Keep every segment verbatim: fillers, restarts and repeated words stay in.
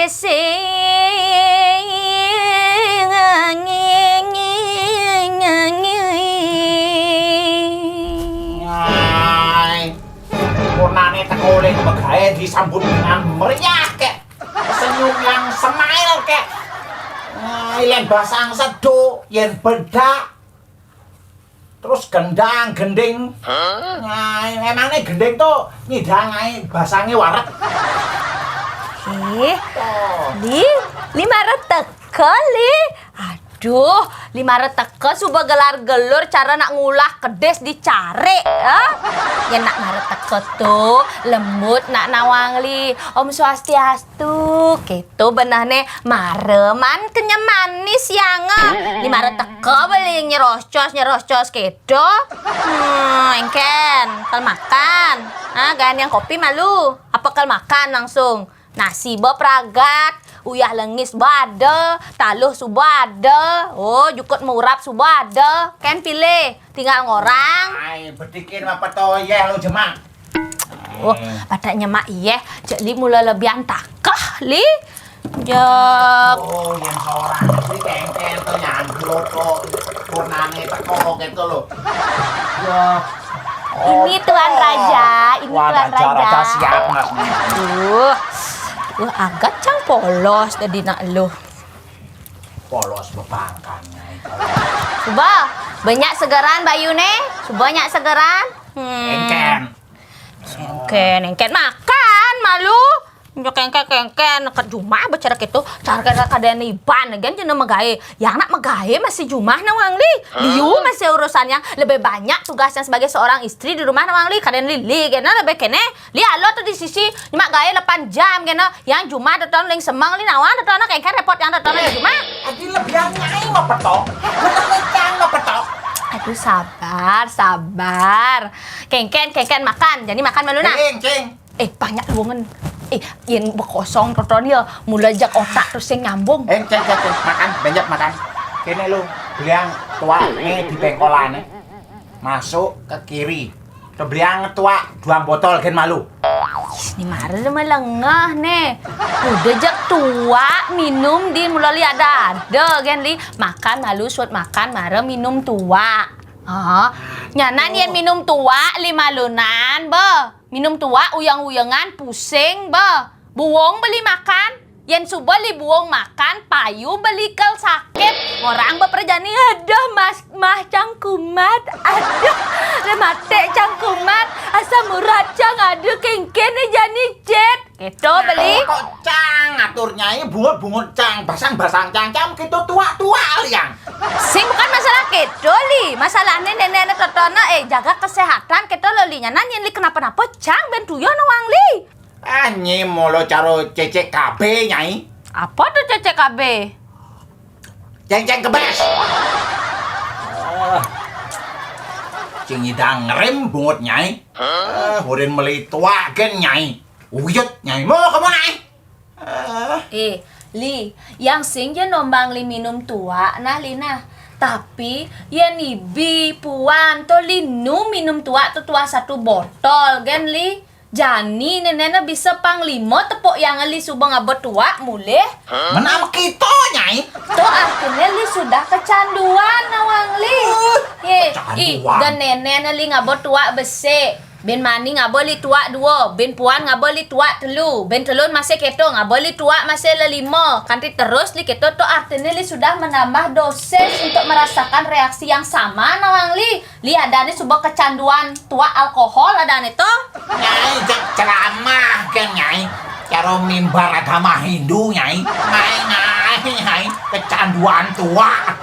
sing Ngai. Purnane teko oleh pegawe disambut dengan meriah kek. Senyum yang smile kek. Ngai, yen basang sedo, yen bedak. Terus gendang, gending. Ngai, emangnya gending tuh ngidang ngai basange warek. Eh, Oh. Li, Li mare teko, Li. Aduh, Li mare teko suba gelar-gelur cara nak ngulah kedis dicari, ya. Ya nak mare teko tuh lembut nak nawang Li. Om Swastiastu, gitu benehne mare man kenyem manis yang. Li mare teko beli nyerocos, nyerocos gitu. Hmm, engken, kal makan. Ah, gaen yang kopi malu. Apa kal makan langsung? Nasi bo pragat, uyah lengis bo ada, taluh suba ada, oh, jukut murap suba ada. Ken pilih, tinggal ngorang. Ai, bedikin apa to yeh lu jemak. Oh, padak nyemak yeh, cek Li mula lebihan takah, Li. Jek. Oh, yang seorang itu kengken to nyandro to. Purnane teko gitu loh. Ya. Ini Tuan Raja, ini Wah, Tuan Raja, Raja. Raja siap, Mas. Tuh. Wah, agak cang polos tadi nak lu. Polos bebangkannya itu. Suba, banyak segeran bayune. Suba banyak segeran. Hmm. Engken. Engken, engken makan malu. Nyo kengken, kengken, ke jumah bicara gitu. Cara kada iban, gen jena megae. Yang nak megae masih jumah nawang Li. Liu masih urusan yang lebih banyak tugas yang sebagai seorang istri di rumah nawang Li. Kada lili kena lebih kene. Li alo tuh di sisi nyemak gae lapan jam kena. Yang jumah teton ling semeng Li nawang teton kengken repot yang teton di jumah. Adi lebihan nyai mau petok. Betul nyai mau petok. Aduh, sabar, sabar. Kengken, kengken makan. Jadi makan malu nah. Cing, cing. Eh, banyak luangan. Eh, yen bekosong toton ya, mula jak otak terus sing nyambung. Eh, cek, cek, cek. Makan, banyak makan. Kene lu, beliang tuak nih di bengkolan nih. Masuk ke kiri. Tebliang tuak dua botol gen malu. Ni mara melengah ne. Udah jak tuak minum di mula Li ada-ada gen Li. Makan malu suat makan mara minum tuak. Ha. Nyanan yen minum tuak Li malunan, be. Minum tuak uyang-uyangan pusing, be. Buong beli makan. Yen suba Li buong makan, payu beli kel sakit. Orang beperjani, aduh, mas, mah cang kumat. Aduh, rematik cang kumat. Asam urat cang ada kengken jani cit. Gitu beli. Kok cang atur nyai bungut-bungut cang, basang-basang cang, cang gitu tuak-tuak liang. Sing bukan masalah gitu Li. Masalahnya nenek-nenek totona, eh, jaga kesehatan gitu lo Li. Nyanan yen Li kenapa-napa cang ben tuyo nawang Li. Ah, nyi molo caro C C K B, Nyai. Apa tuh C C K B? Ceng-ceng kebes. Ah. Cing idang ngerim bungut, Nyai. Ah, urin meli tuak gen, Nyai. Uyut, Nyai. Mau kamu, Nyai? Ah. Eh, Li, yang sing je nombang Li minum tuak, nah, Li, nah. Tapi, yen ibi puan to Li nu minum tuak to tuak satu botol, gen, Li. Jani nenekne bisa panglima tepuk yang Li suba ngaba tuak mulih. Menam kita, Nyai. To artine Li sudah kecanduan nawang Li. Uh, Ye, kecanduan. I, dan nenekne Li ngaba tuak besik. Ben mani ngaba Li tuak dua, ben puan ngaba Li tuak telu, ben telun masih keto ngaba Li tuak masih lelima. Kanti terus Li keto to artine Li sudah menambah dosis untuk merasakan reaksi yang sama nawang Li. Li adane suba kecanduan tuak alkohol adane to. Nyai, cek ceramah kan, Nyai. Cara mimbar agama Hindu, Nyai. Nyai, Nyai, Nyai, kecanduan tuak.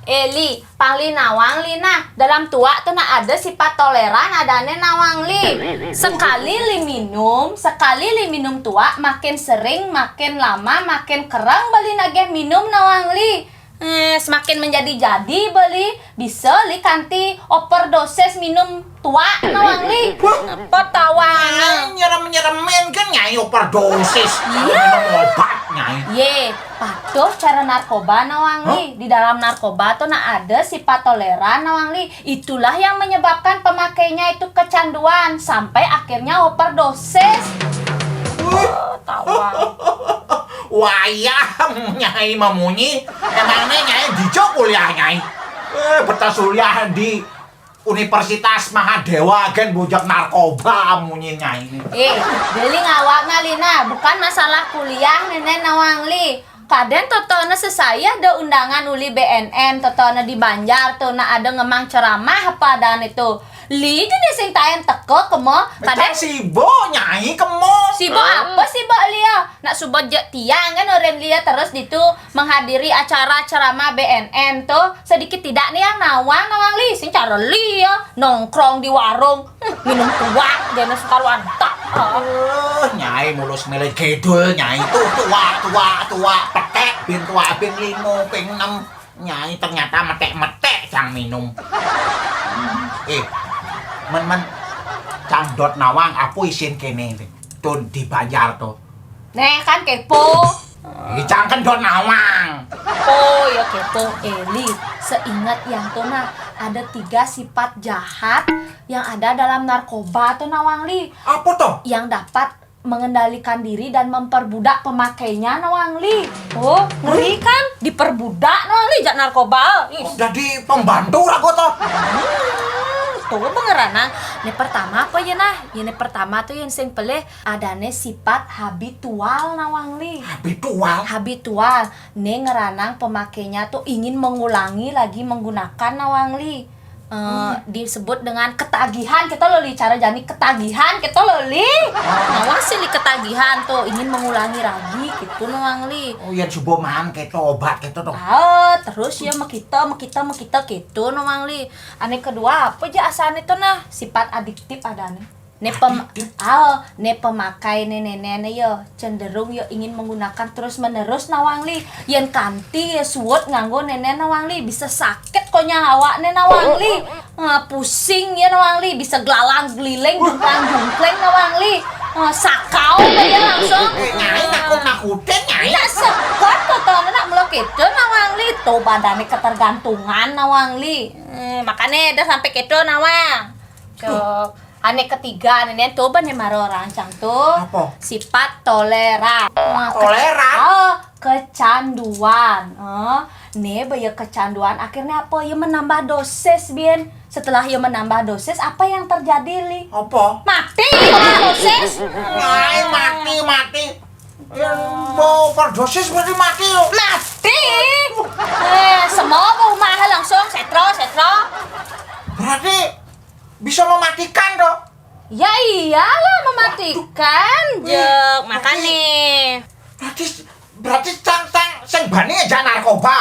Eh, Li, pang Li nawang Li nah. Dalam tuak tu nak ada sifat toleran adane nawang Li. Sekali Li minum, sekali Li minum tuak, makin sering, makin lama, makin kereng beli nagih minum nawang Li. Eh, semakin menjadi-jadi beli, bisa Li kanti overdosis minum tuak nawang Li. Apa tawang? Nyai nyerem-nyeremin kan, Nyai, overdosis. Iya. Minum obat, Nyai. Ye, patuh cara narkoba nawang Li. Di dalam narkoba tuh nak ada sifat toleran nawang Li. Itulah yang menyebabkan pemakainya itu kecanduan sampai akhirnya overdosis. Oh, tawang. Wayah Nyai mamunyi, emangnya Nyai dijo kuliah, Nyai? Eh, betas kuliah di Universitas Mahadewa, gen bujak narkoba munyi Nyai. Eh, beli ngawak ngalina, bukan masalah kuliah nenen nawang li. Kaden totona sesaya ada undangan uli B N N, totona di Banjar tuh, nak ada ngemang ceramah apa dan itu. Li je dia sing taen teka kemo, kaden. Sibuk, Nyai, kemo. Sibuk apa sibuk lia? Nak suba jek tiang kan orang lia terus ditu menghadiri acara ceramah B N N tuh. Sedikit tidak nih yang nawang, nawang li. Sing cara lia nongkrong di warung. Hmm, minum tuak, dia sekaruan tak. Oh. Eh, Nyai mulus milih gedul, Nyai tuh tuak, tuak, tuak, petek, bin tuak, bin limo, ping enam. Nyai ternyata metek-metek cang minum. Eh, men-men, cang dot nawang apa isin kene, tuh di Banjar tuh. Neh, kan kepo. Ih, cang kan dot nawang. Oh, ya kepo, Eli. Seingat yang tuh nah, ada tiga sifat jahat yang ada dalam narkoba tuh nawang li. Apa tuh? Yang dapat mengendalikan diri dan memperbudak pemakainya nawang li. Oh, ngeri kan? Diperbudak nawang li jak narkoba. Ih. Oh, jadi pembantu rago toh? Hmm, tuh bengeranang. Ini pertama apa ya nah? Ini pertama tuh yang sing pelih adane sifat habitual nawang li. Habitual? Habitual. Ne ngeranang pemakainya tuh ingin mengulangi lagi menggunakan nawang li. Eh, disebut dengan ketagihan kita lo li, cara jani ketagihan kita lo li. Nawang sih li ketagihan tuh ingin mengulangi lagi gitu nawang li. Oh, yang subuh man kita obat kita tuh. Ah, terus ya mekita mekita mekita gitu nawang li. Ane kedua apa aja asane tuh nah, sifat adiktif adane. Ne pem Adiktif. Ao, ne pemakai ne nene ne yo cenderung yo ingin menggunakan terus menerus nawang li. Yen kanti yo suut nganggo nene nawang li, bisa sakit konyang awak ne nawang li. Eh, pusing ya nawang li, bisa gelalang geliling jungklang jungklang nawang li. Eh, sakau ya langsung. Eh, Nyai nakut-nakutin, Nyai. Nak sekot to to nak mula keto nawang li, to badane ketergantungan nawang li. Eh, makane dah sampai keto nawang. Cok. Ane ketiga nih, nen tuh bener maro orang cang tuh. Apa? Sifat toleran. Nah, ke- Toleran? Oh, kecanduan. Eh, ne baya kecanduan akhirnya apa? Ya menambah dosis, Bin. Setelah ya menambah dosis, apa yang terjadi, Li? Apa? Mati, ya, dosis. Lain mati, mati. Yang mau overdosis berarti mati lo. Mati. Eh, semua mau mahal langsung setro, setro. Berarti bisa mematikan toh? Ya iyalah, mematikan, Waduh. Jek. Berarti, makane. Berarti berarti cang cang sing bani aja narkoba.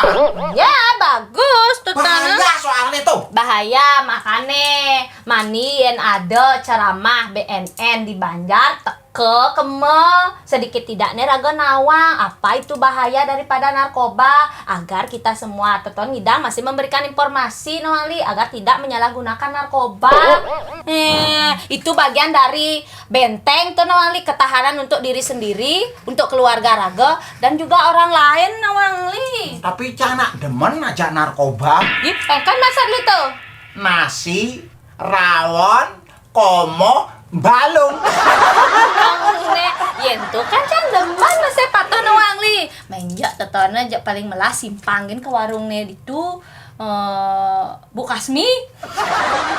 Ya bagus tuh. Bahaya soalnya tuh. Bahaya, makane mani yen ada ceramah B N N di Banjar, teke keme sedikit tidaknya raga nawang apa itu bahaya daripada narkoba, agar kita semua teton ngidang masih memberikan informasi nawang li agar tidak menyalahgunakan narkoba. Eh, itu bagian dari benteng tuh nawang li, ketahanan untuk diri sendiri, untuk keluarga raga, dan juga orang lain nawang li. Tapi cang nak demen aja narkoba. Ih, eh, kan masak gitu. Nasi, rawon, komo, balung. Bangun ne, yen tuh kan cang demen masih patuh nawang li. Menjak tetona aja paling melas simpangin ke warung ne ditu, eh, Bu Kasmi.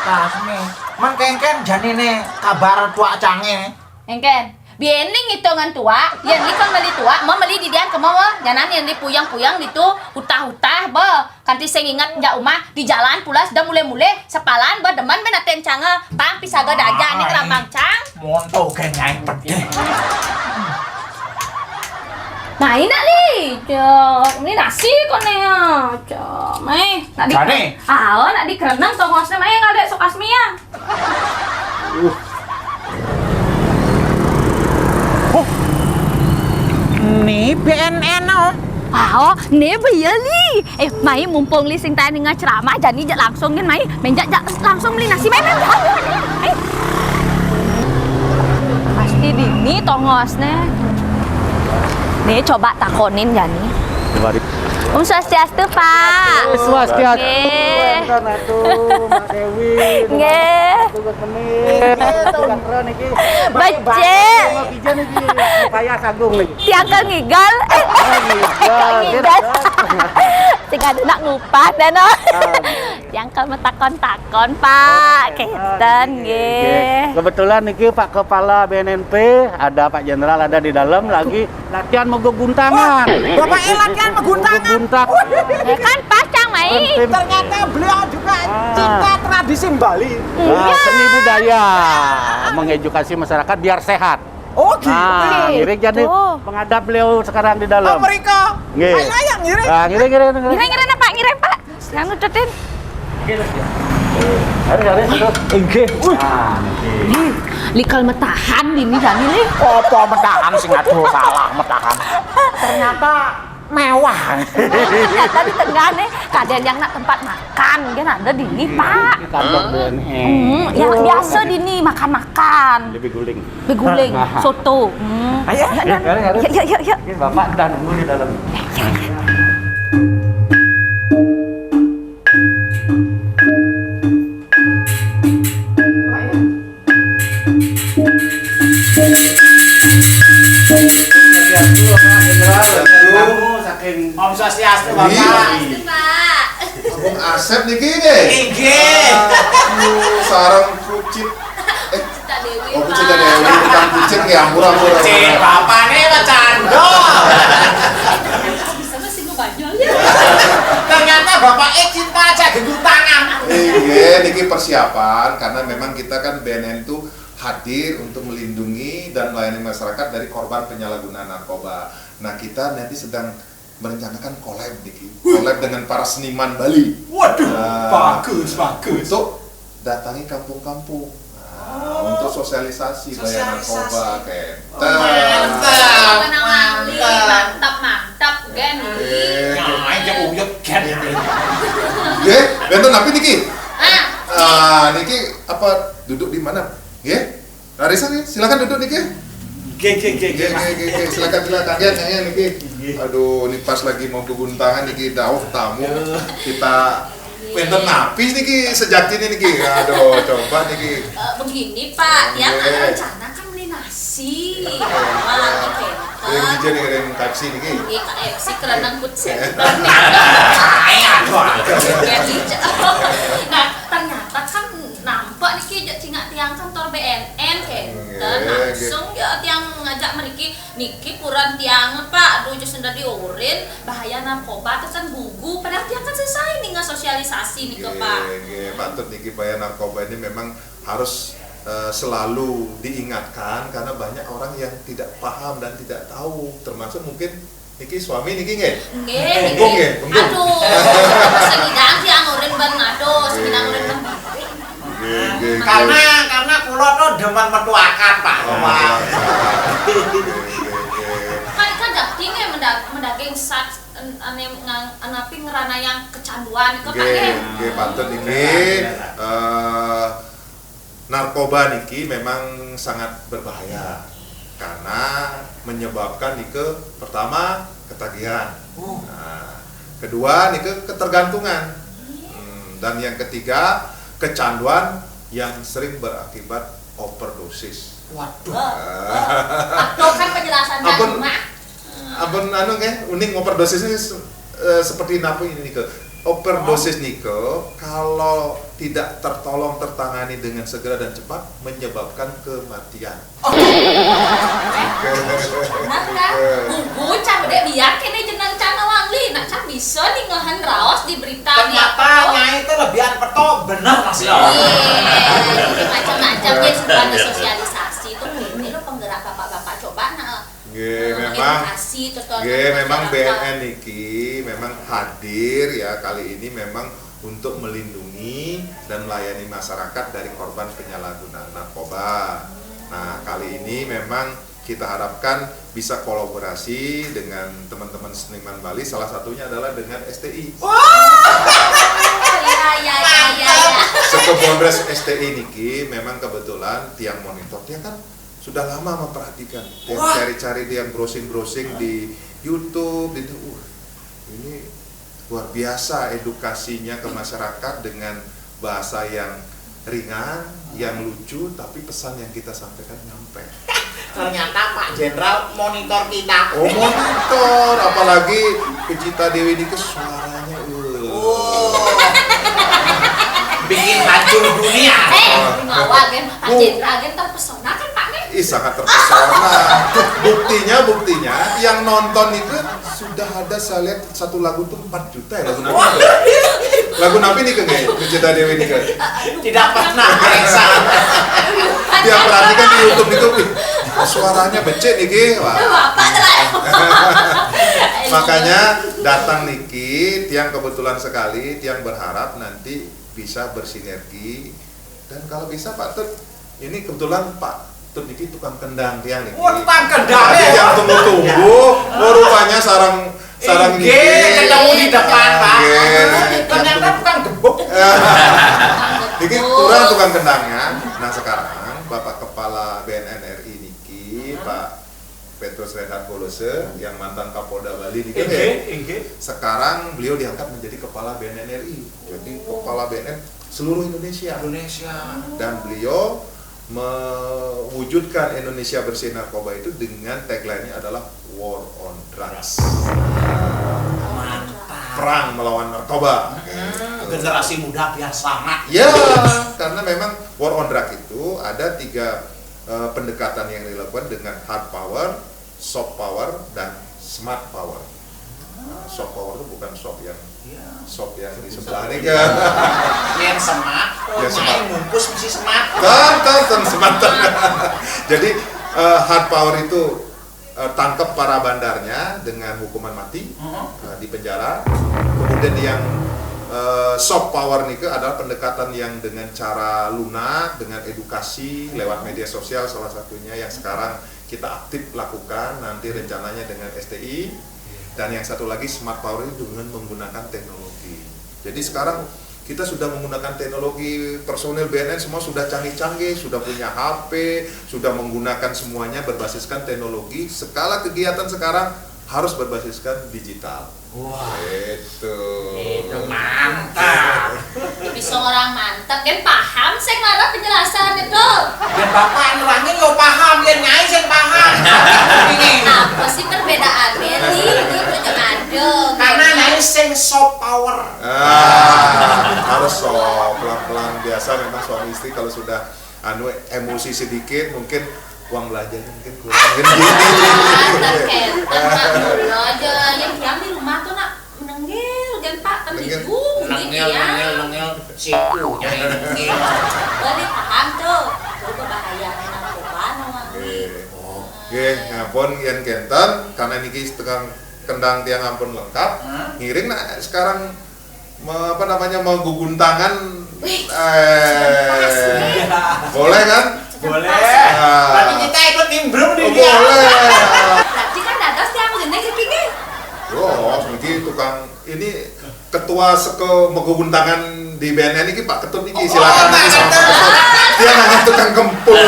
Kasmi. Mang kengken janine kabar tuak cange. Engken. Biening hitungan tuak, yen li kon meli tuak, mau meli didian kemo, jangan yen li puyang-puyang ditu, utah-utah, be. Kanti sing inget jak umah, di jalan pulas, da mule-mule, sepalan, be, demen, be, naten cange, pang pisaga daja, ning lambang cang. Monto ke nyai pedih. Nah, ini li, cok, ini nasi kok nih, cok, mai, nak di, ah, nak di kerenang tuh ngosnya, mai nggak ada sok asmi ya. Ni B N N oh. Ao, ne baya li. Eh, mai mumpung li sing taen ninga ceramah, jani jak langsung ngen mai. Menjak jak langsung beli nasi mai, mai, mai, mai. Pasti dini tongos ne. Ne coba takonin jani. Mari. Om Swastiastu, Pak. Swastiastu, Nggih. Enten atu, Mak Dewi. Nggih. Becik. Payah sagung nih. Tiang ke ngigal. Eh, tiang ke ngigal. Sing ada nak ngupas dah, no. Tiang ke metakon-takon, Pak. Kenten, nggih. Kebetulan niki Pak Kepala B N N P, ada Pak Jenderal ada di dalam lagi latihan megeguntangan. Bapak ini latihan meguntangan. Megeguntangan. Ya kan pas, Cang, mai. Ternyata beliau juga cinta tradisi Bali. Nah, seni budaya, mengedukasi masyarakat biar sehat. Oh, gitu. Nah, ngiring jadi pengadap beliau sekarang di dalam. Mereka. Nggih. Ayo, ayo, ngiring. Nah, ngiring, ngiring, ngiring. Ngiring, ngiring, Pak, ngiring, Pak. Yang nututin. Harus, harus, harus. Nggih. Wih. Nah, nggih. Likal metahan dini jani, Li. Apa metahan sing aduh salah metahan. Ternyata mewah. Ternyata di tengah nih, kadang yang nak tempat makan, dia ada dini, Pak. Di kantor B N N. Hmm, yang biasa dini makan-makan. Lebih guling. Beguling, soto. Hmm. Ayo, ayo, ayo, ayo. Yuk, yuk, yuk, yuk. Oke, Bapak udah nunggu di dalam. Om Swastiastu, Bapak. Iya. Swastiastu, Pak. Agung Asep niki nggih. Inggih. Aduh, sareng Pucit. Eh, Cinta Dewi, oh, Pucit Pak. Dewi, bukan Pucit nggih, ampura, ampura. Cek bapaknya Pak Cando. Bisa masih ngebanyol ya. Ternyata bapaknya cinta aja geguntangan. Inggih, niki persiapan karena memang kita kan B N N tuh hadir untuk melindungi dan melayani masyarakat dari korban penyalahgunaan narkoba. Nah, kita nanti sedang merencanakan collab niki. Wih. Collab dengan para seniman Bali. Waduh, nah, bagus, bagus. Untuk datangi kampung-kampung. Nah, oh, untuk sosialisasi bahaya narkoba, sosialisasi. Kenten. Oh, mantap. Mantap, mantap, mantap, Gen. Eh. Nah, aja uyut, Gen. Nggih, benten napi niki? Ah. Ah, niki apa duduk di mana? Nggih? Rarisa nggih, silakan duduk niki. Nggih, nggih, nggih, nggih, nggih, nggih, nggih, silakan, silakan. Ya, ya, ya, niki. Nggih. Aduh, ini pas lagi mau beguntangan niki, dauh tamu. Ya. Kita wenten napi niki sejatine niki. Aduh, coba niki. Eh, begini, Pak, ya, nggih, kan rencana kan beli nasi. Iya. Wah, nggih, ring dija nih, ring Pepsi niki. Nggih, K F C kerenang food center nih. Aduh, aduh. Nggih, dija. Nah, ternyata kan nampak niki jek cingak tiang kantor B N N kenten. Nggih, nggih. Langsung ya tiang ngajak mriki, niki puran tiang, Pak. Aduh, jus sudah diurin bahaya narkoba tuh kan gugu. Padahal tiang kan selesai nih ngesosialisasi nih ke, Pak. Nggih, nggih. Patut niki bahaya narkoba ini memang harus, eh, selalu diingatkan karena banyak orang yang tidak paham dan tidak tahu, termasuk mungkin niki suami niki nggih? Nggih, bengkung nggih. Nggih, bengkung. Aduh, sengidang si angurin ben, aduh, sengidang angurin ben. Nggih, nggih, nggih. Karena, karena kula tuh demen metuakan, Pak. Oh, Pak. Nggih, nggih, nggih. Kan, kan daging ya, menda-, mendaging sat, en-, ane ngang-, anapi ngerana yang kecanduan, itu, Pak, nggih, nggih. Nggih, pantun niki, eh, narkoba niki memang sangat berbahaya karena menyebabkan nike pertama ketagihan. Oh. Nah, kedua nike ketergantungan. Hmm, dan yang ketiga kecanduan yang sering berakibat overdosis. Waduh. Eh. Aduh, kan penjelasannya ampun, cuma ampun anu nggih, uning overdosis ini se-, eh, seperti napa ini nike? Overdosis nike kalau tidak tertolong tertangani dengan segera dan cepat menyebabkan kematian. Benar kan? Gugu, cang dek biar kene jeneng cang awang li, nak cang bisa nih ngehen raos di berita nih. Ternyata apa? Nyai itu lebihan peto, bener masih. Iya, macam-macam ya sudah sosialisasi tuh ini lo penggerak bapak-bapak coba nah. Nggih, eh, memang, edukasi, tutorial nggih, memang masyarakat. B N N niki memang hadir ya kali ini memang untuk melindungi dan melayani masyarakat dari korban penyalahgunaan narkoba. Nah, kali ini memang kita harapkan bisa kolaborasi dengan teman-teman seniman Bali, salah satunya adalah dengan S T I. Wah! Iya, iya, iya, iya, iya. Sekebonres S T I niki memang kebetulan tiang monitor, tiang kan sudah lama memperhatikan, tiang cari-cari, tiang browsing-browsing di YouTube, itu, uh, ini luar biasa edukasinya ke masyarakat dengan bahasa yang ringan, Yang lucu, tapi pesan yang kita sampaikan nyampe. Ternyata Pak Jenderal monitor kita. Oh, monitor, apalagi Pecita Dewi ini ke suaranya, uh. Oh. Bikin hancur dunia. Eh, ngawa gen, Pak Jenderal gen terpesona kan Pak nih? Ih, sangat terpesona. Buktinya, buktinya yang nonton itu sudah ada, saya lihat, satu lagu tuh empat juta ya lagu napi. Lagu napi nih, Kang, ya? Pecita Dewi nih, Kang. Tidak pernah bisa. Dia perhatikan di YouTube itu, suaranya becek nih, Ki. Wah. Makanya datang niki, tiang kebetulan sekali, tiang berharap nanti bisa bersinergi. Dan kalau bisa, Pak Tut, ini kebetulan Pak Tut niki tukang kendang tiang niki. Oh, tukang kendang. Tadi ya? Yang tunggu-tunggu, oh, rupanya sarang sarang niki. Ketemu di depan, Pak. Ternyata tukang gebuk. Niki kurang tukang kendangnya. Nah, sekarang Bapak Kepala B N N R I niki, Pak Petrus Reinhard Kolose, yang mantan Kapolda Bali niki, sekarang beliau diangkat menjadi Kepala B N N R I. Jadi, Kepala B N N seluruh Indonesia. Indonesia. Dan beliau mewujudkan Indonesia bersih narkoba itu dengan tagline-nya adalah War on Drugs. Mantap. Perang melawan narkoba. Hmm, generasi muda biar semangat. Ya, karena memang War on Drugs itu ada tiga uh, pendekatan yang dilakukan dengan hard power, soft power, dan smart power. Nah, soft power itu bukan soft yang ya. Soft yang di sebelah ini kan. Yang semat, yang semat. Bungkus mesti semat. Kan, kan, kan semat. Jadi uh, hard power itu uh, tangkap para bandarnya dengan hukuman mati uh, di penjara. Kemudian yang uh, soft power nih adalah pendekatan yang dengan cara lunak, dengan edukasi lewat media sosial salah satunya yang sekarang kita aktif lakukan, nanti rencananya dengan S T I. Dan yang satu lagi, smart power ini dengan menggunakan teknologi. Jadi sekarang kita sudah menggunakan teknologi, personil B N N semua sudah canggih-canggih, sudah punya H P, sudah menggunakan semuanya berbasiskan teknologi. Segala kegiatan sekarang harus berbasiskan digital. Wah. Itu. Itu mantap. Bisa orang mantap kan paham saya marah penjelasan itu. Dan bapak nerangin lo paham, yang nyai sing paham. Ini. Apa sih perbedaannya nih? Ini punya ada. Karena nyai sing soft power. Ah, harus soft, pelan-pelan. Biasa memang suami istri kalau sudah anu emosi sedikit mungkin uang belanjanya mungkin kurang. Mungkin gini. Aja yang diam di rumah tuh nak menengil kan Pak kan bingung gitu ya. Menengil, menengil, menengil. Siku nyai menengil. Balik paham tuh. Tuh bahaya narkoba nawang. Oke, ngampun yang kenten karena niki tukang kendang tiang ampun lengkap. Ngiring nak sekarang me, apa namanya mengguguntangan eh boleh kan? Boleh. Tapi kita ikut nimbrung di oh, dia. Boleh. Berarti kan dados tiang jeneng iki nggih. Yo, mungkin tukang ini ketua seke mengguguntangan di B N N ini Pak Ketut ini oh, silakan oh, ini sama Pak Ketut. Dia nanya tukang kempul.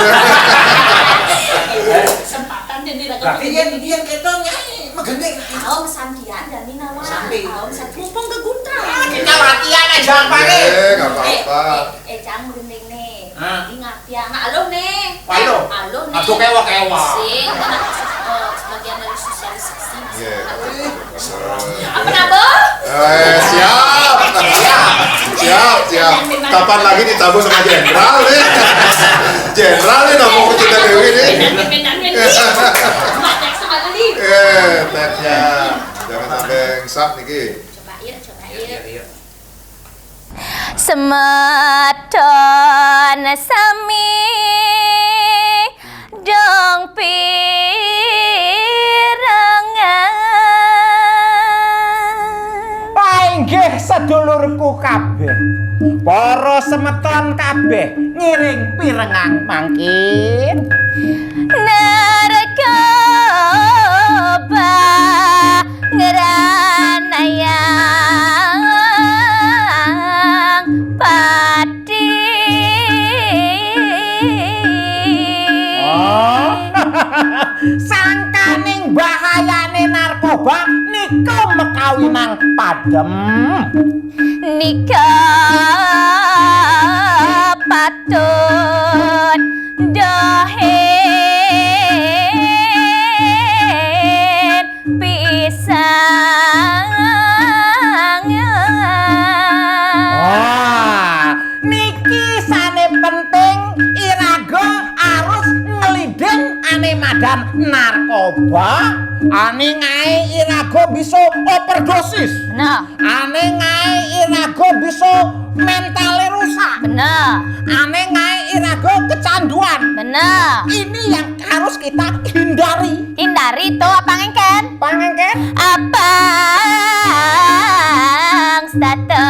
Kesempatan jadi lagi. Tapi yang dia kita nyai megending. Oh, sandian dan ini nawar. Sampai. Oh, mumpung kegunta. Kita latihan aja apa nih? Eh, nggak apa-apa. Eh, eh, eh, cang merinding nih. Hah? Ingat ya, nah, alo nih. Alo. Alo nih. Aduh, kewa-kewa. Sing, eh, sebagian dari sosialisasi. Iya. Apa nabo? Eh, siap. Siap, siap. Kapan lagi ditabuh sama jenderal nih? Jenderal nih ngomong ke kita Dewi nih. Benar, benar, benar. Banyak sekali. Eh, tetnya. Jangan sampai ngesap niki. Coba ya, coba ya. Iya, iya. Semeton sami dong pirengan. Painggih sedulurku kabeh, para semeton kabeh ngiring pirengan mangkin. Narkoba ngranayang pati. Oh. Sangkaning bahayane narkoba nika mekawi nang padem. Nika patu. Narkoba, ané ngaé iraga bisa overdosis. Nah. Ané ngaé iraga bisa mentalé rusak. Bener. Ané ngaé iraga kecanduan. Bener. Ini yang harus kita hindari. Hindari to, apa ngéngkén? Apa ngéngkén? Apa stata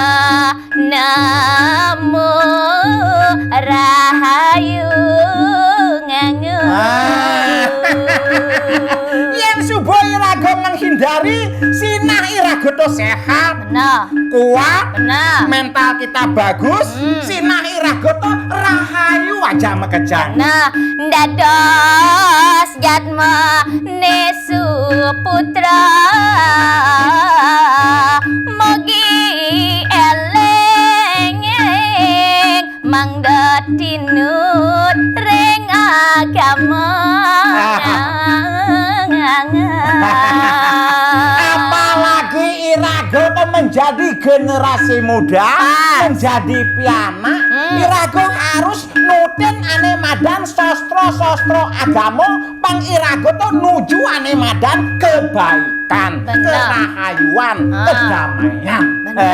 nemu rahayu nganggo. Ah. Yén suba iraga menghindari, sinah iraga to sehat. Bener. Kuat. Bener. Mental kita bagus. Hmm. Sinah iraga to rahayu aja makejang. Nah, dados jatma nesu putra. Mugi éling mangda tinut ring agama. Apalagi iraga to menjadi generasi muda, pas, menjadi pianak, hmm, iraga harus nutin ané madan sastra-sastra agama, pang iraga to nuju ané madan kebaikan, bener, kerahayuan, ah, kedamaian. Bener.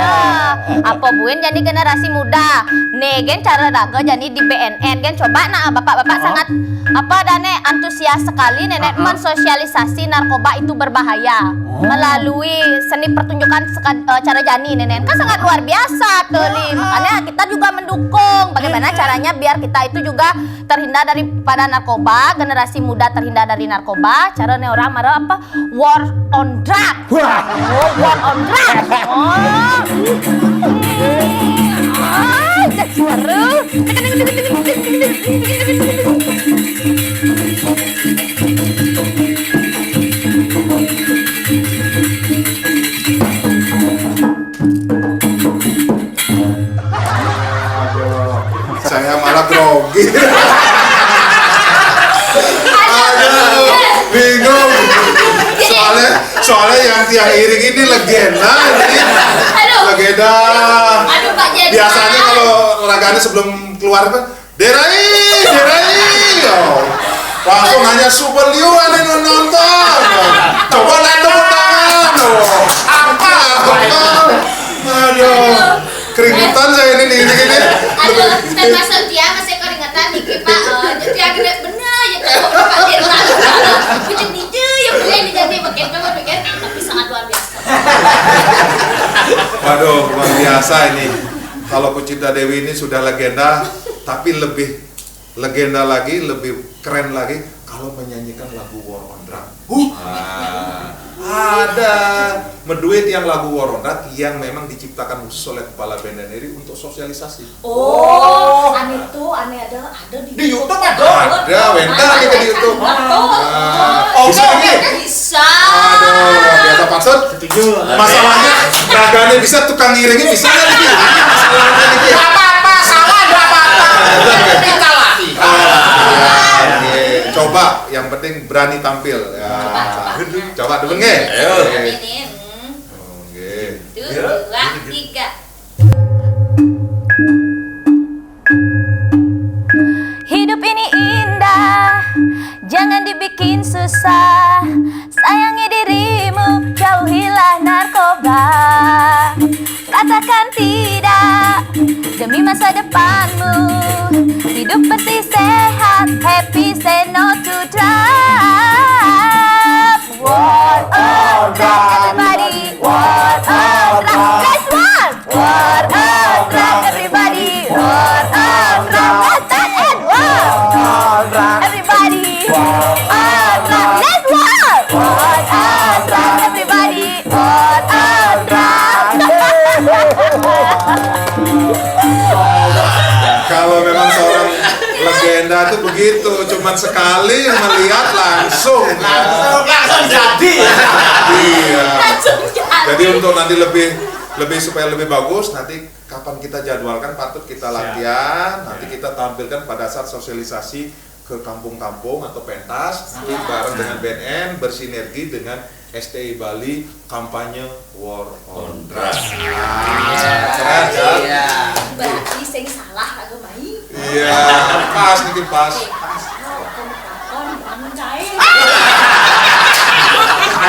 Eh. Apa buin jani generasi muda? Né gén cara raga jani di B N N gén, coba nah bapak-bapak, oh, sangat apa dané antusias sekali nenek, ah, ah, mensosialisasi narkoba itu berbahaya, oh, melalui seni pertunjukan seka-, eh, cara jani nenek kan sangat luar biasa tuh, Li. Ah, ah. Makanya kita juga mendukung bagaimana, hmm, caranya biar kita itu juga terhindar daripada narkoba, generasi muda terhindar dari narkoba. Cara né orang marah apa? War on drug. Wah. Oh, war on drug. Oh. Ah, jak suara. Aduh, saya malah grogi. Aduh, bingung. Soalnya, soalnya yang tiang iring ini legenda, ini. Aduh. Legenda. Aduh, Pak Jen. Biasanya kalau ragane sebelum keluar kan, "Derai, Derai." Oh. Langsung hanya super liu ada yang nonton. Coba naik tepuk tangan. Oh. Apa? Apa? Aduh. Keringetan saya ini, ini, ini. Aduh, termasuk dia masih keringetan dikit, Pak. Eh, dia gede bener ya, Pak Dirman. Kucing ninja ya, boleh dijadi makin tuh, makin, tapi sangat luar biasa. Waduh, luar biasa ini. Kalau Kucita Dewi ini sudah legenda, tapi lebih legenda lagi, lebih keren lagi kalau menyanyikan lagu War on Drug. Huh? Ah, ada. Meduit yang lagu War on Drug yang memang diciptakan khusus oleh kepala band Daniri untuk sosialisasi. Oh, anu itu, anu ada, ada di YouTube. Ada, wénten iki di YouTube. Betul. Ah, oke, bisa ini? Bisa. Aduh, luar biasa, Pak Sud. Setuju. Masalahnya, ragane bisa, tukang ngiringnya bisa nggak nih? Masalahnya nih. Nggak apa-apa, salah nggak apa-apa. Kita latih. Ah, iya, iya. Coba, yang penting berani tampil. Ya. Coba, coba. Coba dulu nggih. Ayo. Oke. Ini, hmm. Oke. Satu, dua, tiga. Hidup ini indah, jangan dibikin susah. Sayangi dirimu, jauhilah narkoba. Katakan tidak demi masa depanmu. Hidup bersih sehat, happy, say no to drugs. War on drugs, everybody. War on drugs. Let's war. War on drugs, everybody. War on drugs. Let's start and war. Everybody. War on drugs. Let's war. War on drugs, everybody. War on drugs. Kalau memang seorang legenda tuh begitu, cuman sekali melihat langsung. Langsung, langsung jadi. Iya. Langsung jadi. Jadi untuk nanti lebih, lebih, supaya lebih bagus, nanti kapan kita jadwalkan, patut kita latihan, nanti kita tampilkan pada saat sosialisasi ke kampung-kampung atau pentas, nanti bareng dengan B N N, bersinergi dengan S T I Bali, kampanye War on Drugs. Ah, keren, kan? Iya. Berarti sing salah aku main. Iya, pas niki, pas. Oke, pas. Kon, kon, kon, kon, kon, kon.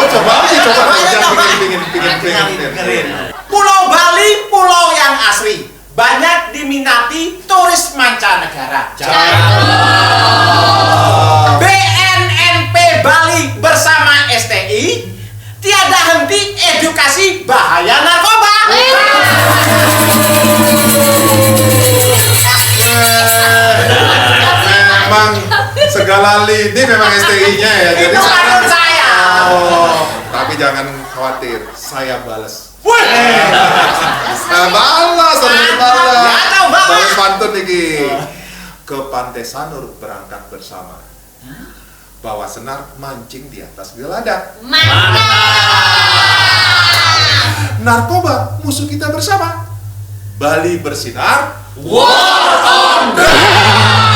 Oh, coba aja, coba aja. Pingin, pingin, pingin, pingin, pingin. Pulau Bali, pulau yang asri, banyak diminati turis mancanegara. B N N P Bali bersama S T I tiada henti edukasi bahaya narkoba. Memang segala lini memang S T I-nya ya. Jadi itu sekarang saya. Oh, tapi jangan khawatir, saya balas. Wih. Nah, balas, harus balas. Balas pantun nih, Ki. Ke Pantai Sanur berangkat bersama. Bawa senar, mancing di atas geladak. Mantap. Narkoba musuh kita bersama. Bali bersinar. War on drugs.